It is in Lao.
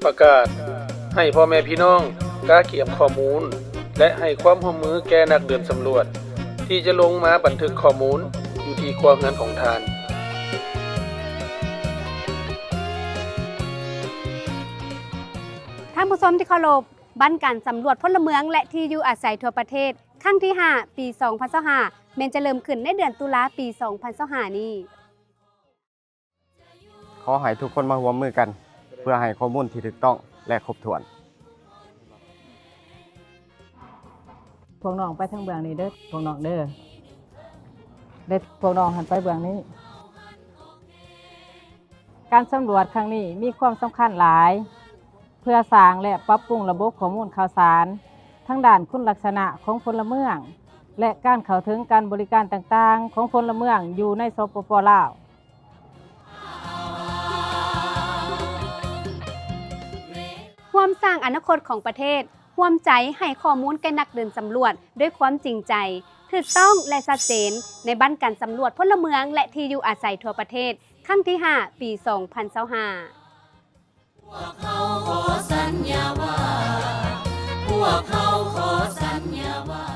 ປະກາດໃຫ້ພໍ່ແມ່ພີ່ນ້ອງກະກຽມຂໍ້ມູນ ແລະ ໃຫ້ຄວາມຮ່ວມມືແກ່ນັກເດີນສຳຫຼວດ ທີ່ຈະລົງມາບັນທຶກຂໍ້ມູນຢູ່ທີ່ຄົວເຮືອນຂອງທ່ານ. ທ່ານຜູ້ຊົມທີ່ເຄົາລົບ, ບັ້ນການສຳຫຼວດພົນລະເມືອງ ແລະ ທີ່ຢູ່ອາໄສທົ່ວປະເທດ ຄັ້ງທີຫ້າ ປີສອງພັນຊາວຫ້າ ແມ່ນຈະເລີ່ມຂຶ້ນໃນເດືອນຕຸລາ ປີສອງພັນຊາວຫ້ານີ້. ຂໍໃຫ້ທຸກຄົນມາຮ່ວມມືກັນ ເພື່ອໃຫ້ຂໍ້ມູນທີ່ຖືກຕ້ອງ ແລະ ຄົບຖ້ວນ. ພວກນ້ອງໄປທາງເບື້ອງນີ້ເດີ ພວກນ້ອງເດີ ແລະ ພວກນ້ອງຫັ້ນໄປເບື້ອງນີ້. ການສຳຫຼວດຄັ້ງນີ້ມີຄວາມສຳຄັນຫຼາຍ ເພື່ອສ້າງ ແລະ ປັບປຸງລະບົບຂໍ້ມູນຂ່າວສານ ທາງດ້ານຄຸນລັກສະນະຂອງພົນລະເມືອງ ແລະ ການເຂົ້າເຖິງການບໍລິການຕ່າງໆຂອງພົນລະເມືອງຢູ່ໃນ ສປປ ລາວ. ຮ່ວມສ້າງອະນາຄົດຂອງປະເທດ, ຮ່ວມໃຈໃຫ້ຂໍ້ມູນແກ່ນັກເດີນສຳຫຼວດດ້ວຍຄວາມຈິງໃຈ, ຖືກຕ້ອງ ແລະ ຊັດເຈນ ໃນບັ້ນການສຳຫຼວດພົນລະເມືອງ ແລະ ທີ່ຢູ່ອາໄສທົ່ວປະເທດ ຄັ້ງທີຫ້າ ປີສອງພັນຊາວຫ້າ. ພວກເຮົາຂໍສັນຍາວ່າ ພວກເຮົາຂໍສັນຍາວ່າ